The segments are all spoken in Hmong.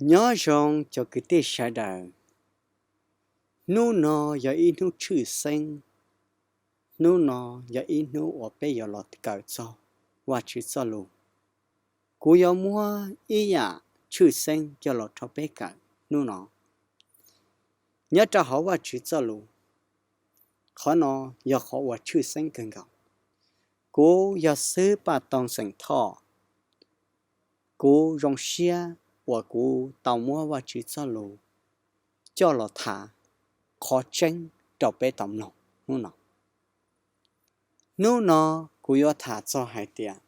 Nyob zoo cov kwv tij sawv daws, hnub no yog ib hnub tshwj xeeb, hnub no yog ib hnub uas peb yuav los kawm txog Vajtswv txoj lus. Kuv yuav muab ib yam tshwj xeeb coj los rau peb kawm hnub no. Nyob rau hauv Vajtswv txoj lus, qhov no yog qhov uas tshwj xeeb kawg nkaus. Kuv yog xib hwb Paj Toog xeem Thoj, kuv zoo siab uas kuv tau muab Vajtswv txoj lus coj los tham qhov tseeb rau peb tau mloog hnub no. Hnub no kuv yuav tham txog hais tias,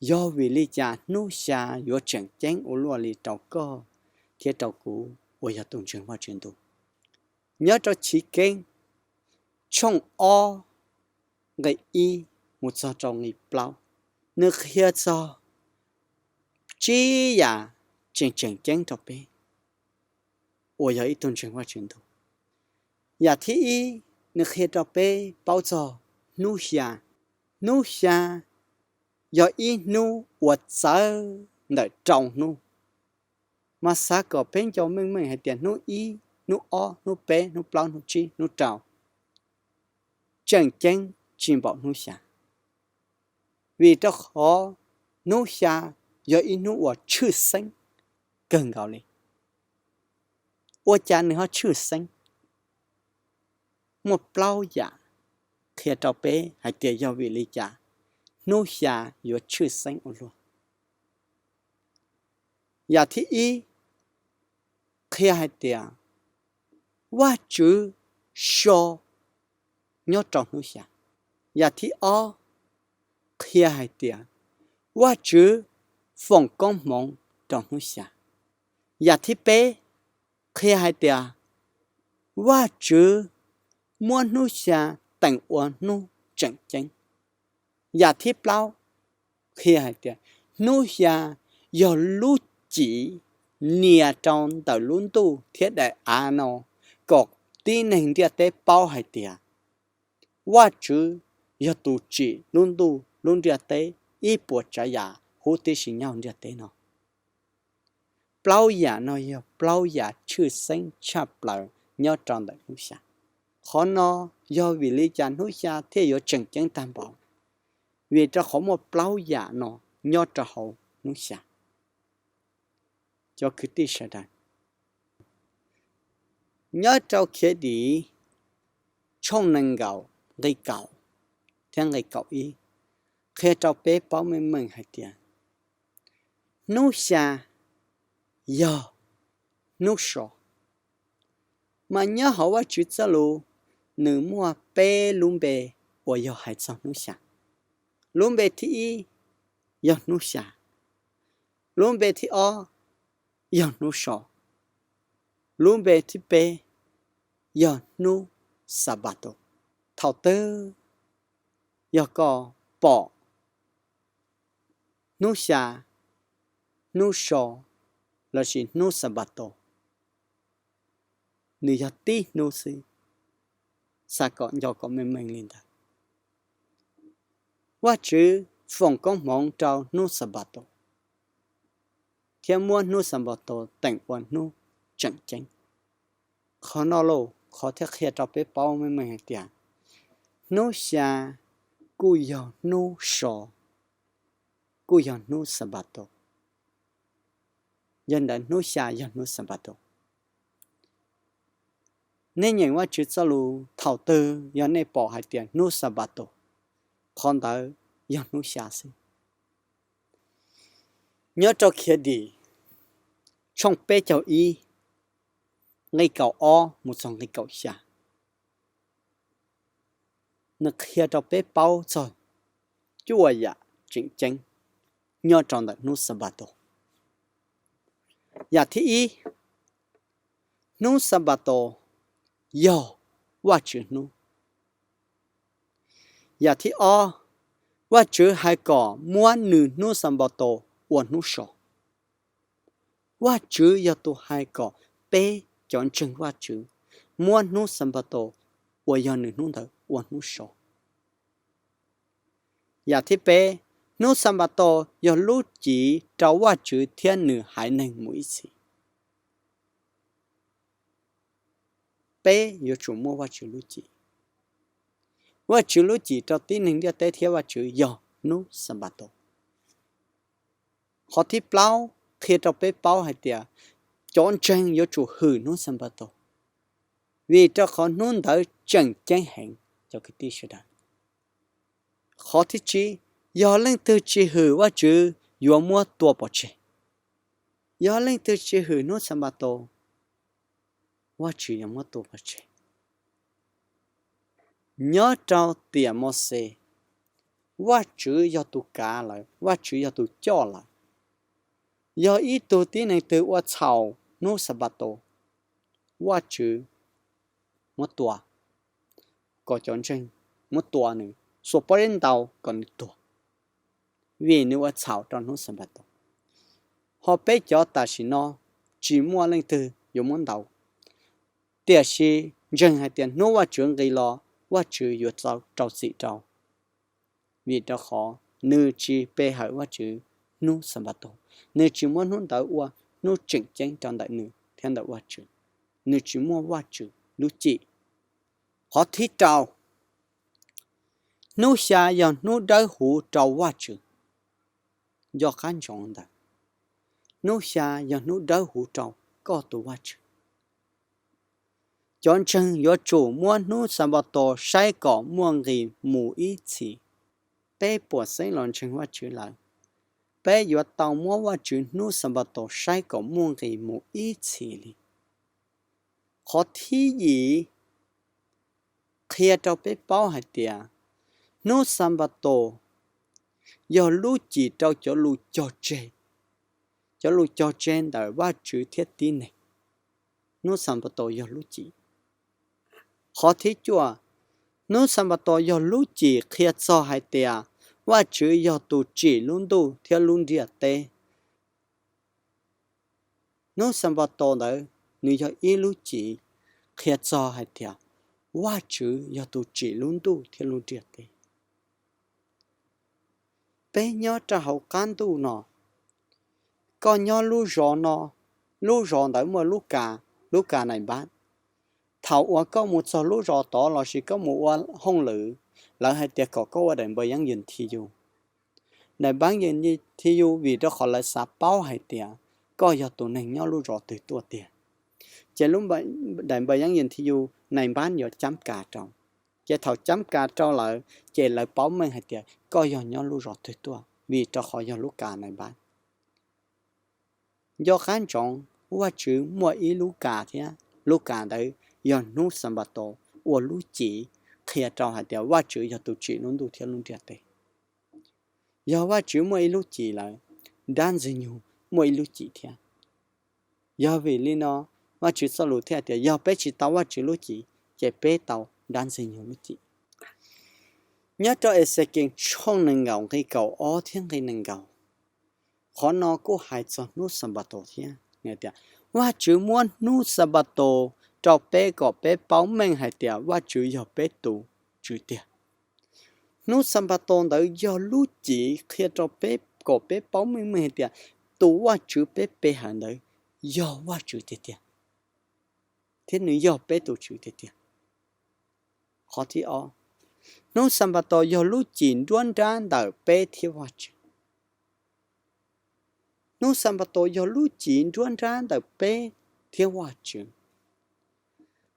yog vim li cas hnub xya yuav tseem ceeb ua luaj li rau koj thiab rau kuv uas yog tus ntseeg Vajtswv ntuj. Nyob rau Chiv Keeb tshooj ob nqe ib mus txog rau nqe plaub, nws qhia txog tsib yam tseem tseem ceeb rau peb uas yog ib tug ntseeg Vajtswv ntuj. Yam thib ib, nws qhia rau peb paub txog hnub xya. Hnub xya yog ib hnub uas txawv ntawm rau hnub, mas xav kom peb nco meej meej hais tias hnub ib, hnub ob, hnub peb, hnub plaub, hnub tsib, hnub rau tseem ceeb tsis npaum hnub xya. Vim rau qhov hnub xya yog ib hnub uas tshwj xeeb kawg nkaus li. Ua cas nws ho tshwj xeeb? Muaj plaub yam qhia rau peb hais tias yog vim li cas hnub xya yuav tshwj xeeb ua luaj. Yam thib ib qhia hais tias Vajtswv so nyob rau hnub xya. Yam thib ob qhia hais tias Vajtswv foom koob hmoov rau hnub xya. Yam thib peb qhia hais tias Vajtswv muab hnub xya teem ua hnub tseem ceeb. Yam thib plaub qhia hais tias hnub xya yog lub cim nias rau ntawm lub ntuj thiab daim av no, kom tib neeg ntiaj teb paub hais tias Vajtswv yog tus tsim lub ntuj lub ntiaj teb ib puas tsav yam huv tib si nyob ntiaj teb no. Plaub yam no yog plaub yam tshwj xeeb tshaj plaws nyob rau ntawm hnub xya. Qhov no yog vim li cas hnub xya thiaj yuav tseem ceeb tag npaum? Vim rau qhov muaj plaub yam no nyob rau hauv hnub xya. Cov kwv tij sawv daws, nyob rau Khiav Dim tshooj nees nkaum nqe kaum thiab nqe kaum ib qhia rau peb paub meej meej hais tias hnub xya yog hnub so. Mas nyob hauv Vajtswv txoj lus, nws muaj peb lub npe uas yog hais txog hnub xya. Lub npe thib ib yog hnub xya. Lub npe thib ob yog hnub so. Lub npe thib peb yog hnub Xanpataus. Thaum twg yog koj pom hnub xya, hnub so lossis hnub Xanpataus, nws yog tib hnub xwb, xav kom nco kom meej meej li ntawd. Vajtswv foom koob hmoov rau hnub Xanpataus thiab muab hnub Xanpataus teem ua hnub tseem ceeb. Qhov no lauj, qhov thiaj qhia rau peb paub meej meej hais tias hnub xya kuj yog hnub so, kuj yog hnub Xanpataus. Yog ntawd hnub xya yog hnub Xanpataus. Nej nyeem Vajtswv txoj lus, thaum twg yog nej pom hais tias hnub Xanpataus, qhov ntawd yog hnub xya xwb. Nyob rau Khiav Dim tshooj peb caug ib, nqe kaum ob mus txog nqe kaum xya, nws qhia rau peb paub txog cuaj yam tseem ceeb nyob rau ntawm hnub Xanpataus. Yam thib ib, hnub Xanpataus yog Vajtswv hnub. Yam thib ob, Vajtswv hais kom muab nws hnub Xanpataus ua hnub so. Vajtswv yog tus hais kom peb cov ntseeg Vajtswv muab hnub Xanpataus uas yog nws hnub ntawd ua hnub so. Yam thib peb, Hnub Xanpataus yog lub cim rau Vajtswv thiab nws haiv neeg mus ib txhis. Peb yuav tsum muaj Vajtswv lub cim. Vajtswv lub cim rau tib neeg ntiaj teb thiab Vajtswv yog hnub Xanpataus. Qhov thib plaub qhia rau peb paub hais tias cov ntseeg yuav tsum hwm hnub Xanpataus, vim rau qhov hnub ntawd tseem ceeb heev. Cov kwv tij sawv daws, qhov thib tsib, yog leej twg tsis hwm Vajtswv yuav muab tua pov tseg. Yog leej twg tsis hwm hnub Xanpataus, Vajtswv yuav muab tua pov tseg. Nyob rau tiam Mauxes, Vajtswv yog tus kav lawv, Vajtswv yog tus coj lawv. Yog ib tug tib neeg twg ua txhaum hnub Xanpataus, Vajtswv muab tua, kom cov ntseeg muab tua nws, xuas pob zeb ntaus kom nws tuag, vim nws ua txhaum rau hnub Xanpataus. Ho peb cov tam sim no tsis muaj leej twg yuav muab ntaus, tiam sis ntseeg hais tias hnub Vajtswv nqis los Vajtswv yuav rau txim rau, vim rau qhov nws tsis pe hawm Vajtswv hnub Xanpataus, nws tsis muab hnub ntawd ua hnub tseem ceeb rau ntawm nws thiab ntawm Vajtswv. Nws tsis muaj Vajtswv lub cim. Qhov thib rau, hnub xya yog hnub dawb huv rau Vajtswv. Nco qab ntsoov ntawd, hnub xya yog hnub dawb huv rau koj tus Vajtswv. Cov ntseeg yuav tsum muab hnub Xanpataus saib kom muaj nqis mus ib txhis. Peb puas xeeb los ntseeg Vajtswv lawm, peb yuav tau muab Vajtswv hnub Xanpataus saib kom muaj nqis mus ib txhis li. Qhov thib yim qhia rau peb paub hais tias hnub Xanpataus yog lub cim rau cov lus cog tseg, cov lus cog tseg ntawm Vajtswv thiab tib neeg. Hnub Xanpataus yog lub cim. Qhov thib cuaj, hnub Xanpataus yog lub cim qhia txog hais tias Vajtswv yog tus tsim lub ntuj thiab lub ntiaj teb. Hnub Xanpataus ntawd nws yog ib lub cim qhia txog hais tias Vajtswv yog tus tsim lub ntuj thiab lub ntiaj teb. Peb nyob rau hauv qab ntuj no, koj nyob lub zos no, lub zos ntawd muaj lub kas, lub kas nais npab. Thaum uas koj mus txog lub zos tod lossis koj mus ua hauj lwm, lawv hais tias kom koj ua daim npav yeeb yws thi yus. Daim npav yeeb yws thi yus vim rau qhov lawv xav paub hais tias koj yog tus neeg nyob lub zos twg tuaj tiag. Ces lub daim npav yeeb yws thi yus nais npab yuav cab kas rau. Ces thaum cab kas rau lawm ces lawv paub meej hais tias koj yog nyob lub zos twg tuaj vim rau qhov yog lub kas nais npab. Nco qab ntsoov, Vajtswv muaj ib lub kas thiab, lub kas ntawd yog hnub Xanpataus ua lub cim qhia rau hais tias Vajtswv yog tus tsim lub ntuj thiab lub ntiaj teb. Yog Vajtswv muaj ib lub cim lawm, dab Ntxwg Nyoog muaj ib lub cim thiab. Yog vim li no, Vajtswv txoj lus thiaj tias yog peb tsis tau Vajtswv lub cim, ces peb tau dab Ntxwg Nyoog lub cim. Nyob rau Exekees tshooj nees nkaum nqe kaum ob thiab nqe nees nkaum, qhov no kuj hais txog hnub Xanpataus thiab. Tias Vajtswv muab hnub Xanpataus rau peb kom peb paub meej hais tias Vajtswv yog peb tus Tswv tiag. Hnub Xanpataus ntawd yog lub cim qhia rau peb kom peb paub meej meej hais tias tus Vajtswv peb pe hawm ntawd yog Vajtswv tiag tiag, thiab nws yog peb tus Tswv tiag tiag. Qhov thib ob, hnub Xanpataus yog lub cim nruab nrab ntawm peb thiab Vajtswv. Hnub Xanpataus yog lub cim nruab nrab ntawm peb thiab Vajtswv.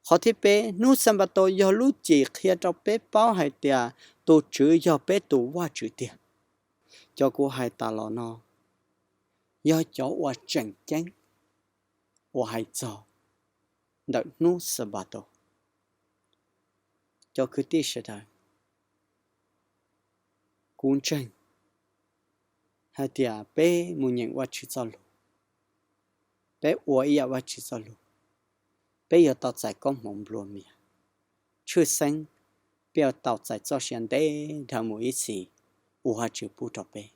Qhov thib peb, hnub Xanpataus yog lub cim qhia rau peb paub hais tias tus Tswv yog peb tus Vajtswv tiag. Cov kuv hais tas los no yog cov uas tseem ceeb uas hais txog ntawm hnub Xanpataus. Cov kwv tij sawv daws, kuv ntseeg hais tias peb mus nyeem Vajtswv txoj lus, peb ua ib yam Vajtswv txoj lus, peb yuav tau txais koob hmoov nplua mias. Tshwj xeeb peb yuav tau txais txoj sia ntev dhawv mus ib txhis uas Vajtswv pub rau peb.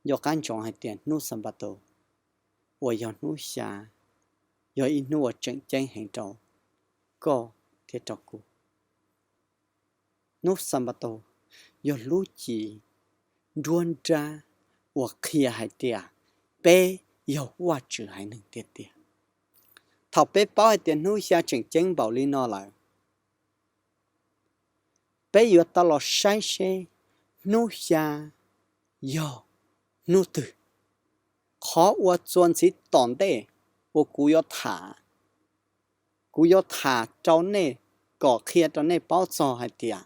Nco qab ntsoov hais tias hnub Xanpataus uas yog hnub xya yog ib hnub uas tseem ceeb heev rau koj thiab rau kuv. Hnub Xanpataus yog lub cim nruab nrab uas qhia hais tias peb yog Vajtswv haiv neeg tiag tiag. Thaum peb paub hais tias hnub xya tseem ceeb npaum li no lawm, peb yuav tau los saib seb hnub xya yog hnub twg. Qhov uas txuas ntxiv tom ntej uas kuv yuav tham, kuv yuav tham rau nej kom qhia rau nej paub txog hais tias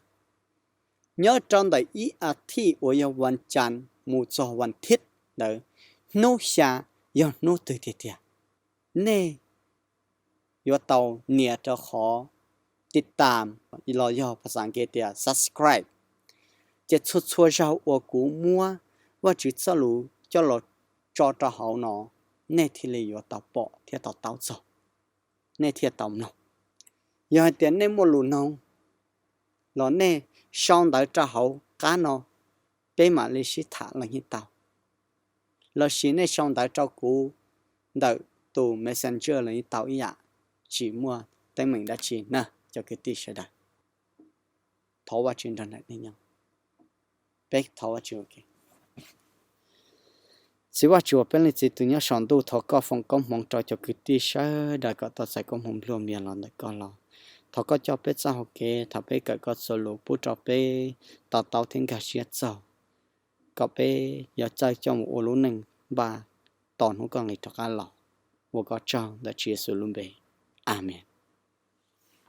nyob rau ntawm ib as thiv uas yog vas cas mus txog vas thiv ntawd, hnub xya yog hnub twg tiag tiag. Nej yuav tau nias rau qhov tiv tam los yog phas xas Askiv tias subscribe, ces txhua txhua zaug uas kuv muab Vajtswv txoj lus coj los tso rau hauv no, nej thiaj li yuav tau pom thiab tau taub txog, nej thiaj tau mloog. Yog hais tias nej muaj lus noog los nej sau ntawv rau hauv qab no, peb mam li sib tham los yeej tau. Lossis nej sau ntawv rau kuv ntawm tus Messenger los yeej tau ib yam, tsis muaj teeb meem dab tsi na cov kwv tij sawv daws. Thov Vajtswv nrog nraim nej nyob. Peb thov Vajtswv ua ke. Txiv Vajtswv uas peb leej txiv tus nyob saum ntuj, thov koj foom koob hmoov rau cov kwv tij sawv daws kom tau txais koob hmoov nplua mias los ntawm koj los. Thov koj coj peb txoj hau kev thaum peb kawm koj txoj lus pub rau peb to taub thiab nkag siab txog, kom peb yuav txawj coj mus ua lub neej npaj tos hnub koj nqis rov qab los. Ua koj tsaug ntawm Tswv Yexus lub npe, Amees.